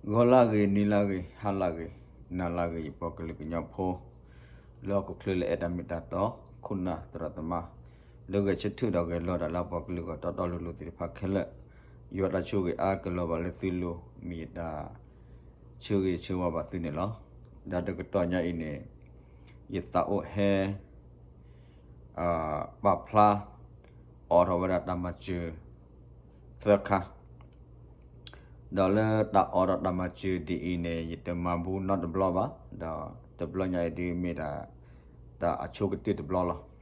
ဂီၤလၢဂ့ၤ နံၤလၢဂ့ၤ ဟါလၢဂ့ၤ နၤလၢဂ့ၤ ယပှၤကလုာ်ကညီဖိ လၢဟီၣ်ခိၣ်ချၢလၢအဲၣ်တၢ်မ့ၢ်တၢ်တီ ခိၣ်နၢ်သရၣ်သမါ လၢဂဲၤဆၢထၢၣ်ဒီးဂဲၤလီၤတၢ်လၢအပှၤကလုာ်ဂီၢ်တီတီလိၤလိၤသ့ၣ်တဖၣ်ခဲလၢာ်, ယွၤတၢ်ဆိၣ်ဂ့ၤအါကလီၤဘၣ်လၢသုလိၤ မ့ၢ်ယတၢ်ဆၢဂ့ၤဆၢဝါဘၣ်သုန့ၣ်လီၤ. ဒီးတကတီၢ်ညါအံၤန့ၣ် ယသးအိၣ်ဟဲ ပာ်ဖျါ အိးထီၣ်ဝဲဒၣ်တၢ်မၤစၢၤ သၢခါ, ဒီးလၢတၢ်အိးထီၣ်တၢ်မၤစၢၤဒ်အံၤန့ၣ် ယတမၤဘူးနီတဘျီဘၣ်, ဒီးတဘျီညါအံၤဒ်မ့ၢ်ဒၣ် တၢ်အဆိကတၢၢ်တဘျီလီၤ.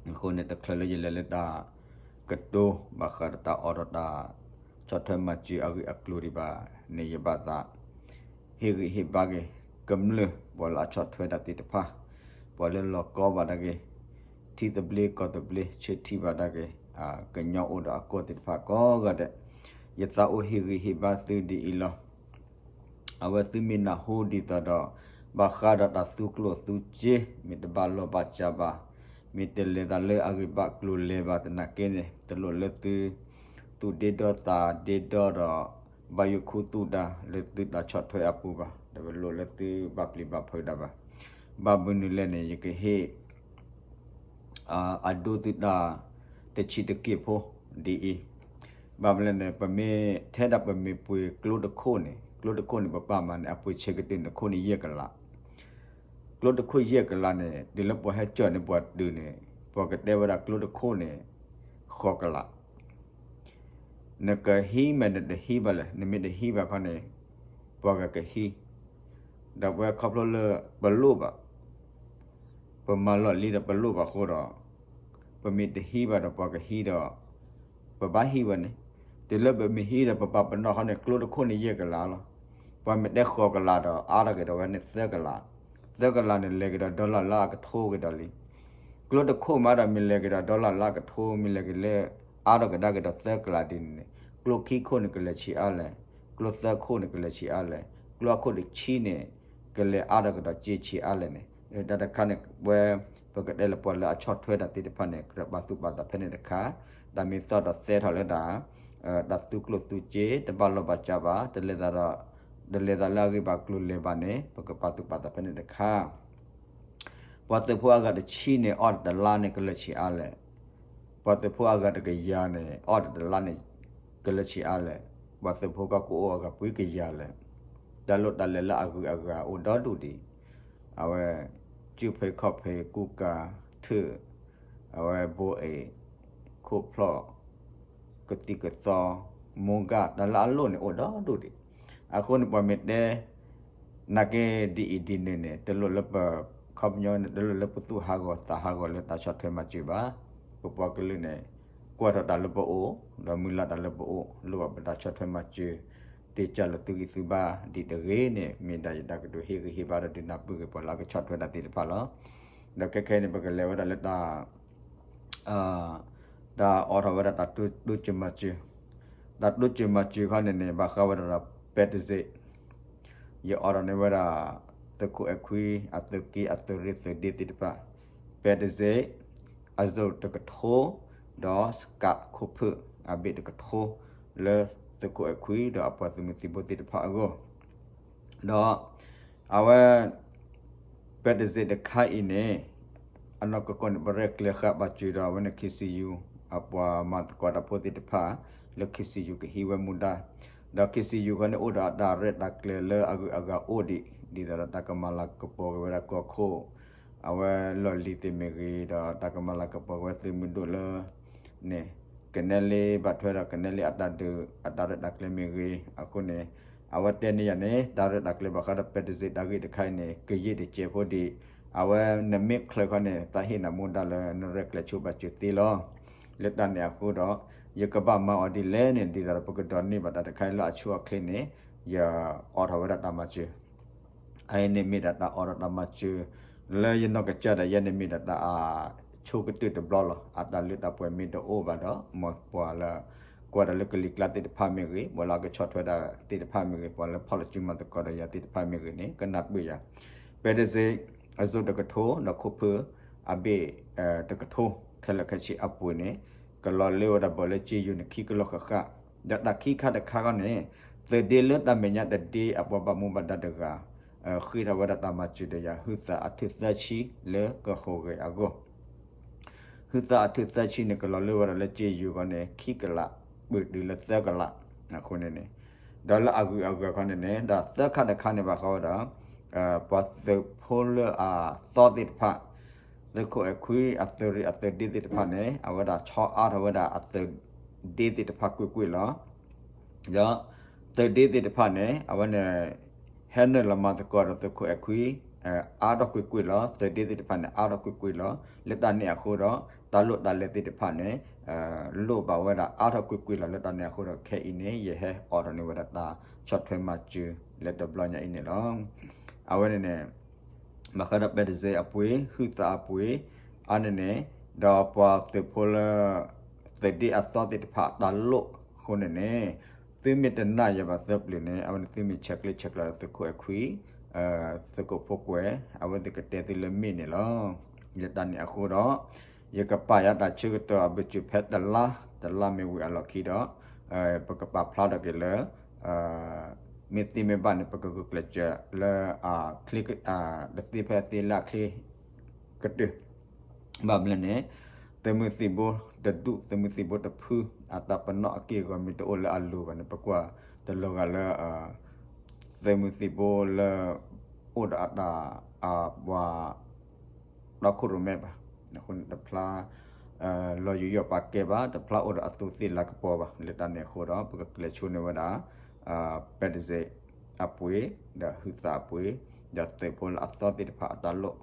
အဃိန့ၣ် တချုးလၢယလဲၤလၢတၢ်ကတိၤ ဘၣ်ဃးဒီးတၢ်အိးထီၣ်တၢ်ဆီၣ်ထွဲမၤစၢၤအဂ့ၢ်အကျိၤဒံးဘၣ်န့ၣ် ယဘၣ်သး ဟ့ၣ်ဂံၢ်ဟ့ၣ်ဘါက့ၤ ကမျၢၢ်ပှၤလၢအဆီၣ်ထွဲတၢ်သ့ၣ်တဖၣ်, ပှၤလၢလီၤကီဘၣ်ဒၣ်က့ၤ ထံသဘျ့ကီၢ်သဘျ့ ဆၢထံဘၣ်ဒၣ်က့ၤ ကညီအိၣ်ဒီးအကီၢ်သ့ၣ်တဖၣ်ကိးဂၤဒဲး, ယသးအိၣ်ဟ့ၣ်ဂံၢ်ဟ့ၣ်ဘါသုဒ်အံၤလီၤ. အဝဲသုမ့ၢ်နၢ်ဟူဒ်သိးဒီး ဘၣ်ဃးဒီးတၢ်သူကျိၣ်သူစ့ မ့ၢ်တဘၣ်လီၢ်ဘၣ်စးဘၣ်, မ့ၢ်တလဲၤသးလၢအဂ့ၢ်ဘၣ်ကျိၤလဲၤဘၣ်သနာ်က့န့ၣ် တလိၣ်လၢသု သူၣ်ဒ့ဒီသးဒ့ဒီဒီး ဘၣ်ယိၣ်ခူသူၣ်တၢ်လၢသုတၢ်ဆီၣ်ထွဲအပူၤဘၣ်, တလိၣ်လၢသုဘၣ်ပျံၤဘၣ်ဖုးဒၣ်ဘၣ်. ဘၣ်မနုၤလဲၣ်န့ၣ် ယကဟ့ၣ် အဒိသုတၢ်တဆံးတက့ၢ်ဖိဒ်အံၤ, ဘၣ်မနုၤလဲၣ်န့ၣ် ပမ့ၢ်ထဲဒၣ် ပမ့ၢ်ပှ့ၤကျိတခိၣ်န့ၣ် ကျိတခိၣ်န့ၣ် ပပာ်မၤန့ၣ် အပှ့ၤဆဲးကတၢၢ်န့ၣ် ခိၣ်န့ၣ်ယဲၢ်ကလး, ကျိတခိၣ်ယဲၢ်ကလးန့ၣ် တုၤလၢပှၤဟဲကၠီၣ်န့ၣ် ပှၤတုၤန့ၣ် ပှၤကတဲဝဲဒၣ်ကျိတခိၣ်န့ၣ် ဃိးကလး နကဟံးမ့ၢ်နတဟံးဘၣ်လဲၣ်, နမ့ၢ်တဟံးဘၣ်ခီန့ၣ် ပှၤကကဟံး, ဒီးပဝဲခီဖျိလၢပလိၣ်ဘၣ်, ပမၤလီၢ်လံဒီးပလိၣ်ဘၣ်အဃိဒီး ပမ့ၢ်တဟံးဘၣ်ဒီးပှၤကဟံးဒီး ပဘၣ်ဟံးဝဲန့ၣ်, တုၤလၢပမ့ၢ်ဟံးဒီးပပာ်ပနီၣ်ခီန့ၣ် ကျိတခိၣ်န့ၣ်ယဲၢ်ကလးလီၤ. ပှၤမ့ၢ်တဲဃိးကလးဒီး အါထီၣ်က့ၤဒီးဝဲန့ၣ်သၢကလး, သၢကလးန့ၣ် လဲၤက့ၤဒီး dollar လၢအကထိက့ၤဒီးလံ. ကျိတခိၣ်မးဒီး မ့ၢ်လဲၤက့ၤဒီး dollar လၢအကထိ မ့ၢ်လဲၤက့ၤလၢ အါထီၣ်ကဒါက့ၤဒီးသၢကလးဒ်န့ၣ်န့ၣ် ကျိခံခိၣ်န့ၣ် ကလဲၤဆံးအါလဲၣ်, ကျိသၢခိၣ်န့ၣ် ကလဲၤဆံးအါလဲၣ်, ကျိအခိၣ်တဆံန့ၣ် ကလဲၤအါထီၣ်က့ၤဒီးစ့ဆံးအါလဲၣ်န့ၣ် တၢ်တခါန့ၣ် ဝဲ ပကတဲလၢပှၤလၢအဆီၣ်ထွဲတၢ်သ့ၣ်တဖၣ်န့ၣ် ကြၢးပာ်သူၣ်ပာ်သးဖဲန့ၣ်တခါ, တၢ်မ့ၢ်သီၣ်ဒီးသဲထီၣ်လၢတၢ် တၢ်သူကျိၣ်သူစ့ တဘၣ်လီၢ်ဘၣ်စးဘၣ်, တလဲၤသးဒီး တလဲၤသးလၢအဂ့ၢ်ဘၣ်ကျိၤလဲၤဘၣ်န့ၣ် ပကပာ်သူၣ်ပာ်သးဖဲန့ၣ်တခါ. ပှၤသုးဖိအဂၤတဆံန့ၣ် အီၣ်တလါန့ၣ် ကလၢာ်ဆံးအါလဲၣ်, ပှၤသုးဖိအဂၤတကယၤန့ၣ် အီၣ်တလါန့ၣ် ကလၢာ်ဆံးအါလဲၣ်, ပှၤသုးဖိကီၢ်ကအိၣ်အဂၤပှဲၤကယၤလဲၣ်, တၢ်လိၣ်တၢ်လဲၤလၢအဂုၤအဂၤအိၣ်ဒီဒူၣ်ဒံး, အဝဲ စုၣ်ဖဲခီၣ်ဖဲကူကၤထၢၣ် အဝဲဘိအ့ၣ် ခိၣ်ဖျီၣ် ကသံၣ်ကသီ မိၢ်ဂၢ် တၢ်လၢအလိၣ်န့ၣ်အိၣ်ဒီဒူၣ်ဒံး, အဃိန့ၣ် ပှၤမ့ၢ်တဲ နာ်က့ဒ်အံၤဒ်န့ၣ်န့ၣ် တလိၣ်လၢပ ခီပညီန့ၣ် တလိၣ်လၢပသူၣ်ဟးဂီၤသးဟးဂီၤလၢတၢ်ဆီၣ်ထွဲမၤစၢၤဘၣ်, ပပှၤကလုာ်န့ၣ် ကွၢ်ထီၣ်တၢ်လၢပအိၣ် ဒီးမုၢ်လၢ်တၢ်လၢပအိၣ် လိၣ်ဘၣ်ပတၢ်ဆီၣ်ထွဲမၤစၢၤ တ့ၢ်ကၢ်လၢသုဂံၢ်သုဘါဒ်တဂ့ၤန့ၣ် မ့ၢ်ဒၣ်ယတၢ်ကတိၤဟ့ၣ်ဂံၢ်ဟ့ၣ်ဘါဒီးဒုးနၢ်ပၢၢ်က့ၤပှၤလၢအကဆီၣ်ထွဲတၢ်သ့ၣ်တဖၣ်လီၤ. ဒီးခဲခဲအံၤန့ၣ် ပကလဲၤဝဲဒၣ်လၢတၢ် တၢ်အိးထီၣ်ဝဲဒၣ်တၢ်တိစၢၤမၤစၢၤ, တၢ်တိစၢၤမၤစၢၤခီန့ၣ်န့ၣ် ဘၣ်ဃးဝဲဒၣ်ဒီး ပဲတစ့း ယအိးထီၣ်န့ၢ်ဝဲဒၣ် သုးခိၣ်အဲၣ်ခွံ အသုးက့ အသုးရ့ၣ်သုးဒ့သ့ၣ်တဖၣ် ပဲတစ့း အစိၣ်တကထိ ဒီး စကးခိၣ်ဖၢၣ် အဘ့ၣ်တကထိ လၢသုးခိၣ်အဲၣ်ခွံ ဒီးအပှၤသုးမုၢ်သံၣ်ဘိသ့ၣ်တဖၣ်အဂီၢ် ဒီး အဝဲ ပဲတစ့းတခါအံၤန့ၣ် အနီၢ်ကီၢ်ကီၢ်န့ၣ် ပရဲၣ်ကျဲၤဃာ်ဘၣ်စၢၤဒီးအဝဲန့ၣ် ခ့ၣ်စံယူၣ် အပှၤမၤသကိးတၢ်ဖိသ့ၣ်တဖၣ် လၢခ့ၣ်စံယူၣ်ကဟံးဝဲမူဒါ, ဒီးခ့ၣ်စံယူၣ်ခီန့ၣ် အိၣ်ဒီးအတၢ်ရဲၣ်တၢ်ကျဲၤလၢအဂုၤအဂၤအိၣ်ဒံး ဒ်သိးဒီးတၢ်ကမၤလၤကပီၤက့ၤဝဲဒၣ်ကီၢ်ခိၣ် အဝဲလီၢ်လံၤသ့ၣ်မ့ၢ်ဂ့ၤ ဒီးတၢ်ကမၤလၤကပီၤက့ၤဝဲသုးမုၢ်ဒိၣ်လၢ န့ၣ် ကနဲလ့ဘၣ်ထွဲဒီး ကနဲလ့အတၢ်ဒုး အတၢ်ရဲၣ်တၢ်ကျဲၤမ့ၢ်ဂ့ၤ အဃိန့ၣ် အဝဲတဲန့ၢ်ယၤန့ၣ် တၢ်ရဲၣ်တၢ်ကျဲၤဘၣ်ဃးဒီးပဲတစ့းတၢ်ဂ့ၢ်တခါအံၤန့ၣ် ကယံာ်တစဲးဖိဒံး အဝဲနမ့ၢ်ချုးခီန့ၣ် သးဟ့ၣ်နၤမူဒါလၢနရဲၣ်ကျဲၤဆိဘၣ်စၢၤသ့လီၤ. လၢတၢ်န့ၣ်အဃိဒီး ယကဘၣ်မၤအီၤဒ်လဲၣ်န့ၣ် ဒ်သိးဒီးပကဒိးန့ၢ်ဘၣ်တၢ်တခါအံၤလၢအဆိအချ့န့ၣ် ယအိးထီၣ်ဝဲဒၣ်တၢ်မၤစၢၤ အအံၤန့ၣ်မ့ၢ်ဒၣ်တၢ်အိးထီၣ်တၢ်မၤစၢၤ လၢယနီၢ်ကစၢ်ဒၣ်ယဲန့ၣ်မ့ၢ်ဒၣ်တၢ်အဆိကတၢၢ်တဘျီလီၤ. အတၢ်လၢတၢ်ပှဲၤမ့ၢ်တအိၣ်ဘၣ်ဒီး မ်ပှၤလၢ ကွၢ်တၢ်လၢကလံၤကျါသ့ၣ်တဖၣ်မ့ၢ်ဂ့ၤ ပှၤလၢအကဆီၣ်ထွဲတၢ်သ့ၣ်တဖၣ်မ့ၢ်ဂ့ၤ ပှၤလၢဖီၣ်လီၤစုမၤသကိးဒီးယၤသ့ၣ်တဖၣ်မ့ၢ်ဂ့ၤန့ၣ် ကနၢ်ပၢၢ်ယၤ ပဲတစ့း အစိၣ်တကထိ ဒီးခိၣ်ဖၢၣ် အဘ့ၣ် တကထိ ခဲလၢာ်ခဲဆ့အပှ့ၤန့ၣ် ကလီၤလၢဝဲဒၣ်ဘၣ်လၢက့ယိၤန့ၣ် ခံကလီၢ်ဃၣ်ဃၣ် ဒီးတၢ်ခံခါတခါခီန့ၣ် သုးဒ့လၢတၢ်မဲာ်ညါတဒ့အပှၤဘၣ်မူဘၣ်ဒါတဂၤ ဃ့ထီၣ်ဝဲဒၣ်တၢ်မၤစၢၤဒီးယၤ ဟုသးအထုးသၢဆံလၢကဟူးဂဲၤအဂီၢ် ဟုသးအထုးသၢဆံန့ၣ် ကလီၤလၢဝဲဒၣ်လၢကၠ့ယုၤဃီန့ၣ် ခံကလး ပၢၢ်တုၤလၢသၢကလး အဃိန့ၣ်န့ၣ် ဒီးလၢအဂုၤအဂၤခီန့ၣ်န့ၣ် ဒီးသၢခါတခါန့ၣ်ဘၣ်ဃီဝဲဒီး ပှၤသုးဖိလၢအသီသ့ၣ်တဖၣ် သုးခိၣ်အဲၣ်ခွံအသုးရ့ၣ်အသုးဒ့သ့ၣ်တဖၣ်န့ၣ် အဝဲဒၣ်ဆီအါထီၣ်ဝဲဒၣ်အသုးဒ့သ့ၣ်တဖၣ်ကွ့ၢ်ကွ့ၢ်လီၤ. ဒီးသုးဒ့သ့ၣ်တဖၣ်န့ၣ် အဝဲန့ၣ် ဟဲနုာ်လီၤမၤသကိးဒီးသုးခိၣ်အဲၣ်ခွံ အါထီၣ်ကွ့ၢ်ကွ့ၢ်လီၤ. သုးဒ့သ့ၣ်တဖၣ်န့ၣ် အါထီၣ်ကွ့ၢ်ကွ့ၢ်လီၤ. လၢတၢ်န့ၣ်အဃိဒီး တၢ်လိၣ်တၢ်လဲသ့ၣ်တဖၣ်န့ၣ် လိၣ်ဘၣ်ဝဲဒၣ်အါထီၣ်ကွ့ၢ်ကွ့ၢ်လီၤ. လၢတၢ်န့ၣ်အဃိဒီး ခဲအံၤန့ၣ် ယဟဲအိးထီၣ်န့ၢ်ဝဲဒၣ်တၢ်ဆီၣ်ထွဲမၤစၢၤလၢတဘျီညါအံၤန့ၣ်လီၤ. အဝဲန့ၣ်န့ၣ် ဘၣ်ဃးဒီးပဲတစဲးအပှ့ၤ ဟုသးအပှ့ၤ အါန့ၣ်န့ၣ် ဒီးပှၤသုးဖိလၢ သုးဒ့အသီသ့ၣ်တဖၣ်တၢ်လိၣ်အဃိန့ၣ်န့ၣ် သုမ့ၢ်တနာ်ယၤဘၣ်သၢပျၢၤန့ၣ် အဝဲန့ၣ်သုမ့ၢ်ဆဲးကျၢဆဲးကျိးဒီးသုးခိၣ်အဲၣ်ခွံ သုးခိၣ်ဖိကွဲး အဝဲသ့ၣ်ကတဲသုလၢမ့ၢ်န့ၣ်လီၤ. လၢတၢ်န့ၣ်အဃိဒီး ယကပာ်ယၤတၢ်ဆၢကတီၢ်အဘၢၣ်စၢၤဖဲတလါ တလါမ့ၢ်ဝံၤအလီၢ်ခံဒီး ပကပာ်ဖျါထီၣ်က့ၤလၢ မ့ၢ်သ့မ့ၢ်ဘၣ်န့ၣ် ပကဂုာ်ကျဲးစၢးလၢ တသ့ဖဲအသ့လၢအချ့ကတၢၢ် ဘၣ်မနုၤလဲၣ်န့ၣ် သုးမုၢ်သံၣ်ဘိတဒူၣ် သုးမုၢ်သံၣ်ဘိတဖု အတၢ်ပနီၣ်အက့ၢ်အဂီၤမ့ၢ်တအိၣ်လၢအလိၤဘၣ်န့ၣ် ပကွၢ်တလီၤဂာ်လၢ သုးမုၢ်သံၣ်ဘိလၢ အိၣ်ဒီးအတၢ် ပှၤ တီခိၣ်ရိၣ်မဲဘၣ်. အဃိန့ၣ်တဖျါ လီၤယူးယီၣ်ပာ်ကဲဘၣ် တဖျါအိၣ်ဒီးအသူးသ့ၣ်လၤကပီၤဘၣ်. လၢတၢ်န့ၣ်အဃိဒီး ပကကျဲးဆိန့ၢ်ဝဲဒၣ် ပဲတစဲးအပှ့ၤ ဒီးဟုသးအပှ့ၤ ဒီးသုးဖိလၢအသီသ့ၣ်တဖၣ်အတၢ်လိၣ်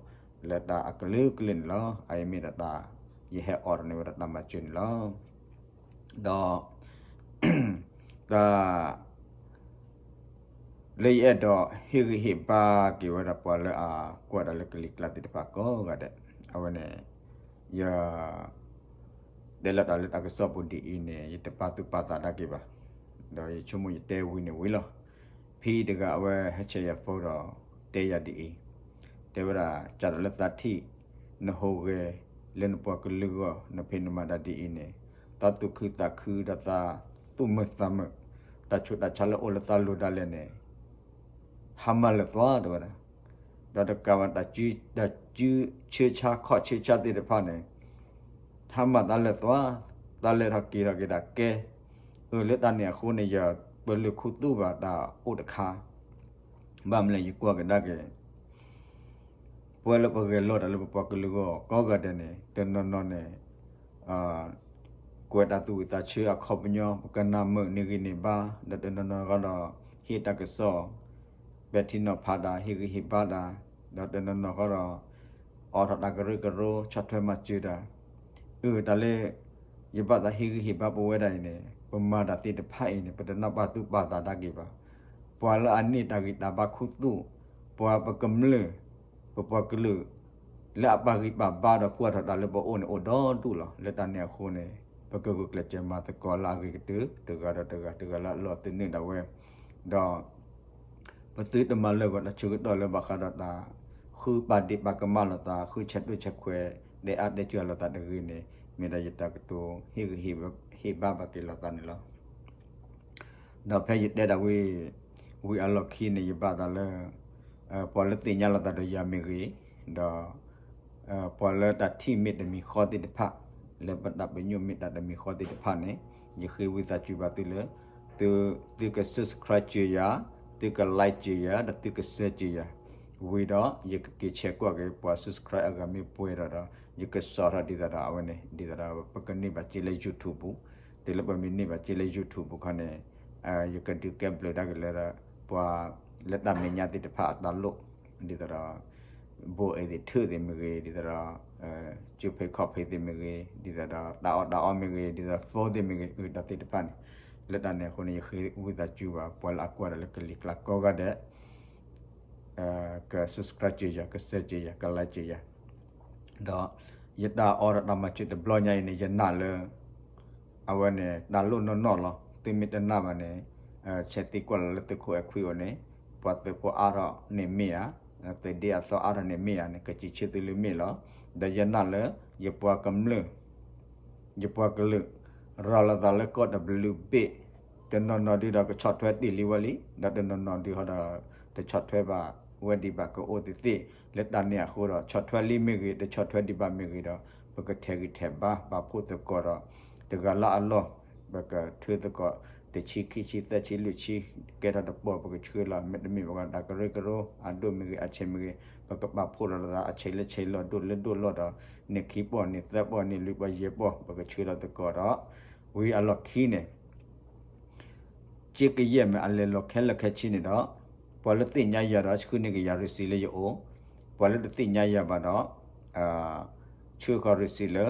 လၢတၢ်အကလုာ်ကလုာ်န့ၣ်လီၤ. အအံၤမ့ၢ်ဒၣ်တၢ် ယဟဲအိးထီၣ်န့ၢ်ဝဲဒၣ်တၢ်မၤစၢၤန့ၣ်လီၤ. ဒီး တၢ် လၢယအဲၣ်ဒိးဟ့ၣ်ဂံၢ်ဟ့ၣ်ဘါက့ၤဝဲဒၣ်ပှၤလၢအကွၢ်တၢ်လၢကလံၤကျါသ့ၣ်တဖၣ်ကိးဂၤဒဲး အဝဲန့ၣ် ယ တဲလီၤတၢ်လၢတၢ်ကစီၣ်ပူၤဒ်အံၤန့ၣ် ယတပာ်သူၣ်ပာ်သးဒၣ်က့ၤဘၣ်. ဒီးယဆိကမိၣ်ယတဲဝံၤန့ၣ်ဝံၤလီၤ. ဖံတဂၤအဝဲဟဲဆဲးယၤ phone ဒီးတဲယၤဒ်အံၤ, တဲဝဲဒၣ် ကၢ်တၢ်လၢသးထံၣ် နဟူးဂဲၤ လၢနပှၤကလုာ်ဂီၢ် နဖံးနမၤတၢ်ဒ်အံၤန့ၣ် သးသူၣ်ခုသးခုဒီးသးသူၣ်မုာ်သးမုာ်, တၢ်ဆူးတၢ်ဆါလၢအိၣ်လၢသးလိၤဒၣ်လဲာ်န့ၣ် ဟါမၢ်လၢာ်သွါတဲဝဲဒၣ်, ဒီးတကးဘၣ် တၢ်စုဆၢဆါခီၣ်ဆၢဆါသ့ၣ်တဖၣ်န့ၣ် ဟါမၢ်သးလၢာ်သွါ, သးလဲၤထီၣ်က့ၤထီၣ်က့ၤဒၣ်ကဲ, အၢ လၢတၢ်န့ၣ်အဃိန့ၣ် ယပလုၢ်ခူသူၣ်ဘၣ်တၢ်အိၣ်တခါ, ဘၣ်မနုၤလဲၣ် ယကွၢ်ကဒါက့ၤ ပဝဲလၢပဂဲၤလိာ်တၢ်လၢပပှၤကလုာ်ဂီၢ်ကိးဂၤဒဲးန့ၣ် တနီၤနီၤန့ၣ် ကွဲးတၢ်သူၣ်ဝံၣ်သးဆၢအခီပညီ ပကနၣ်မုာ်န့ၢ်ဂံၢ်န့ၢ်ဘါ, ဒီးတနီၤနီၤဃီဒီး ဟ့ၣ်တၢ်ကစီၣ် ပဲာ်ထံနီၤဖးတၢ် ဟ့ၣ်ဂံၢ်ဟ့ၣ်ဘါတၢ်, ဒီးတနီၤနီၤဃီဒီး အိးထီၣ်တၢ်ကရၢကရိ ဆီၣ်ထွဲမၤစၢၤတၢ်, အၢ တၢ်လၢ ယဘၣ်သးဟ့ၣ်ဂံၢ်ဟ့ၣ်ဘါပဝဲဒၣ်အံၤန့ၣ် ပမၤတၢ်သ့ၣ်တဖၣ်အံၤန့ၣ် ပတနၢ်ပာ်သူၣ်ပာ်သးဒၣ်က့ၤဘၣ်. ပှၤလၢအန့ၢ်တၢ်ဂံၢ်တၢ်ဘါခူသူၣ်, ပှၤပကမျၢၢ် ပပှၤကလုာ် လၢအပာ်ဂံၢ်ပာ်ဘါဒီးကွၢ်ထီၣ်တၢ်လၢပအိၣ်န့ၣ် အိၣ်ဒီဒူၣ်လီၤ. လၢတၢ်န့ၣ်အဃိန့ၣ် ပကဂုာ်ကျဲးစၢးမၤသကိးလၢအဂ့ၤကတၢၢ် တဂၤဒီးတဂၤ တဂၤလၢအလီၢ်သနၢၣ်ဒၣ်ဝဲ, ဒီး ပသုတမၤလၢာ်ဂီၤတၢ်ဆၢကတီၢ်လၢဘၣ်ဃးဒီးတၢ် ဃုပာ်ဒ့ၣ်ပာ်ကမၣ်လိာ်သး ဃုဆဲးတွၢ်ဆဲးခွဲး ဒဲးအါဒဲးစှၤလိာ်သးတဂ့ၤန့ၣ် မ့ၢ်ဒၣ်ယတၢ်ကတိၤဟ့ၣ်ဂံၢ်ဟ့ၣ်ဘါဘၣ်က့ၤလိာ်သးန့ၣ်လီၤ. ဒီးဖဲယတဲဒၣ်ဝံၤ ဝံၤအလီၢ်ခံန့ၣ် ယဘၣ်သးလၢ ပှၤလၢသ့ၣ်ညါလိာ်သးဒီးယၤမ့ၢ်ဂ့ၤ, ဒီး ပှၤလၢတၢ်ထံၣ်မ့ၢ်တမံၤဃီသ့ၣ်တဖၣ်, လၢပတၢ်ပညိၣ်မ့ၢ်တၢ်တမံၤဃီသ့ၣ်တဖၣ်န့ၣ် ယဃ့ဝံသးစူၤဘၣ်သုလၢ သု သုက subscribe စၢၤယၤ, သုက like စၢၤယၤ ဒီးသုက share စၢၤယၤ, ဝံၤဒီးယကက့ၤဆဲးကွၢ်က့ၤပှၤ subscribe အဂၤမ့ၢ်ပှဲၤဒီးဒီး ယကစိာ်ထီၣ်ဒ်သိးဒီးအဝဲန့ၣ် ဒ်သိးဒီးပကန့ၢ်ဘၣ်စ့လၢ YouTube ပူၤ, တုၤလၢပမ့ၢ်န့ၢ်ဘၣ်စ့လၢ YouTube ပူၤခီန့ၣ် ယကဒုးကဲဘျုးတၢ်က့ၤလၢ ပှၤလၢတၢ်မဲာ်ညါသ့ၣ်တဖၣ်အတၢ်လိၣ် ဒ်သိးဒီး ဘိအဲၣ်သ့ၣ်ထၢၣ်သ့ၣ်မ့ၢ်ဂ့ၤ, ဒ်သိးဒီး ကၠိဖ့ခီၣ်ဖ့သ့ၣ်မ့ၢ်ဂ့ၤ, ဒ်သိးဒီးတၢ်အီၣ်တၢ်အီမ့ၢ်ဂ့ၤ, ဒ်သိး phone သ့ၣ်မ့ၢ်ဂ့ၤ, အတၢ်သ့ၣ်တဖၣ်န့ၣ် လၢတၢ်န့ၣ်အဃိန့ၣ် ယဃ့ဝံသးစူၤဘၣ် ပှၤလၢအကွၢ်တၢ်လၢကလံၤကျါကိးဂၤဒဲး က subscribe စၢၤယၤ, က share စၢၤယၤ, က like စၢၤယၤ, ဒီးယတၢ်အိးထီၣ်တၢ်မၤစၢၤတဘျီညါအံၤန့ၣ် ယနာ်လၢ အဝဲန့ၣ် တၢ်လိၣ်နီၢ်နီၢ်လီၤ. သုမ့ၢ်တနာ်ဘၣ်န့ၣ် ဆဲးသံကွၢ်လီၤလၢသုးခိၣ်အဲၣ်ခွံအိၣ်န့ၣ် ပှၤသုးဖိအါထီၣ်န့ၣ်မ့ၢ်ဧါ, သုးဒ့အသီအါထီၣ်န့ၣ်မ့ၢ်ဧါန့ၣ် ကစံးဆၢသုလၢမ့ၢ်လီၤ. ဒီးယနာ်လၢ ယပှၤကမျၢၢ် ယပှၤကလုာ် ရၤလီၤသးလၢကီၢ်တဘျုးဘ့ၣ် တနီၤနီၤဒုဒီးကဆီၣ်ထွဲတ့ၢ်လံဝဲလံ, ဒီးတနီၤနီၤဒုဟီဒီး တဆီၣ်ထွဲဘၣ်ဝဲဒံးဘၣ်ကအိၣ်သ့ၣ်သ့ၣ်, လၢတၢ်န့ၣ်အဃိဒီး ဆီၣ်ထွဲလံမ့ၢ်ဂ့ၤ တဆီၣ်ထွဲဒံးဘၣ်မ့ၢ်ဂ့ၤဒီး ပကထဲးဂံၢ်ထဲးဘါ ပာ်ဖှိၣ်သကိးဒီး တဂၤလၢအလီၢ်, ပကထုသကိး တဆံခံဆံသၢဆံလွံၢ်ဆံ ကဲထီၣ်တပီၢ် ပကဆှၢလီၤ မ့တမ့ၢ်ပကတၢ်ကရၢကရိ အဒိၣ်မ့ၢ်ဂ့ၤ အဆံးမ့ၢ်ဂ့ၤ ပကပာ်ဖှိၣ်ဒီးသးအဆံးလၢဆံး လီၢ်ဒိၣ်လၢဒိၣ်လီၢ်ဒီး န့ၢ်ခံပီၢ် န့ၢ်သၢပီၢ် န့ၢ်လွံၢ်ပီၢ် ယဲၢ်ပီၢ် ပကဆှၢလီၤသကိးဒီး ဝံၤအလီၢ်ခံန့ၣ် က့ကယဲၢ်မ့ၢ်အလဲၤလီၤခဲလၢာ်ခဲဆ့န့ၣ်ဒီး ပှၤလၢသ့ၣ်ညါယၤဒီး ဆှၢန့ၢ်က့ၤယၤ receipt လၢယအိၣ်, ပှၤလၢတသ့ၣ်ညါယၤဘၣ်ဒီး ဆှၢဃီၤ receipt လၢ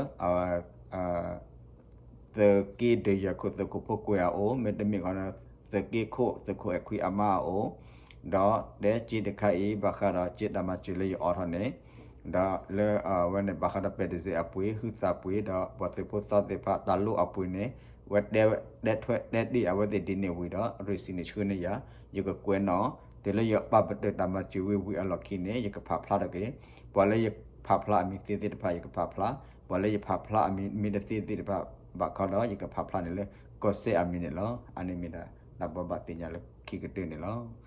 သုးက့ဒုးယၤခိၣ် သုးခိၣ်ဖိကွဲးအအိၣ်, မ့တမ့ၢ်ဃီ သုးက့ခိၣ် သုးခိၣ်အဲၣ်ခွံအမါအအိၣ်, ဒီးတဲက့တခါအံၤ ဘၣ်ဃးဒီးက့တၢ်မၤစၢၤလၢယအိးထီၣ်န့ၣ်, ဒီးလၢအဝဲန့ၣ် ဘၣ်ဃးဒီးပဲတစ့အပှ့ၤ ဟုသးပှ့ၤ ဒီးပှၤသုးဖိသီသ့ၣ်တဖၣ် တၢ်လိၣ်အပှ့ၤန့ၣ် ဝဲတဲတဲထွဲတဲတ့ၢ်အဝဲသ့ၣ်ဒ်န့ၣ်ဝံၤဒီး receipt န့ၣ်ဆှၢန့ၢ်ယၤ, ယကကွဲးနီၣ်, တုၤလၢယပာ်ပတုာ်တၢ်မၤစၢၤဝံၤဝံၤအလီၢ်ခံန့ၣ် ယကဖးဖျါထီၣ်က့ၤ, ပှၤလၢယဖးဖျါအမံၤသ့သ့ၣ်တဖၣ် ယကဖးဖျါ, ပှၤလၢယဖးဖျါအမံၤမ့ၢ်တသ့သ့ၣ်တဖၣ်ဘၣ်ခီဒီး ယကဖးဖျါန့ၣ်လၢ ကီၢ်စဲၣ်အမံၤန့ၣ်လီၤ. အန့ၣ်မ့ၢ်ဒၣ် တၢ်ဘိးဘၣ်သ့ၣ်ညါလၢခံကတၢၢ်န့ၣ်လီၤ.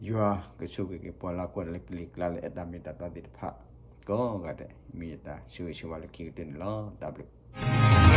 ယွၤကဆိၣ်ဂ့ၤက့ၤပှၤလၢကွၢ်တၢ်လၢကလံၤကျါလၢအဲၣ်တၢ်မ့ၢ်တၢ်တီသ့ၣ်တဖၣ် ကိးဂၤဒဲး မ့ၢ်ယတၢ်ဆၢဂ့ၤဆၢဝါလၢခံကတၢၢ်န့ၣ်လီၤ. တၢ်ဘျုး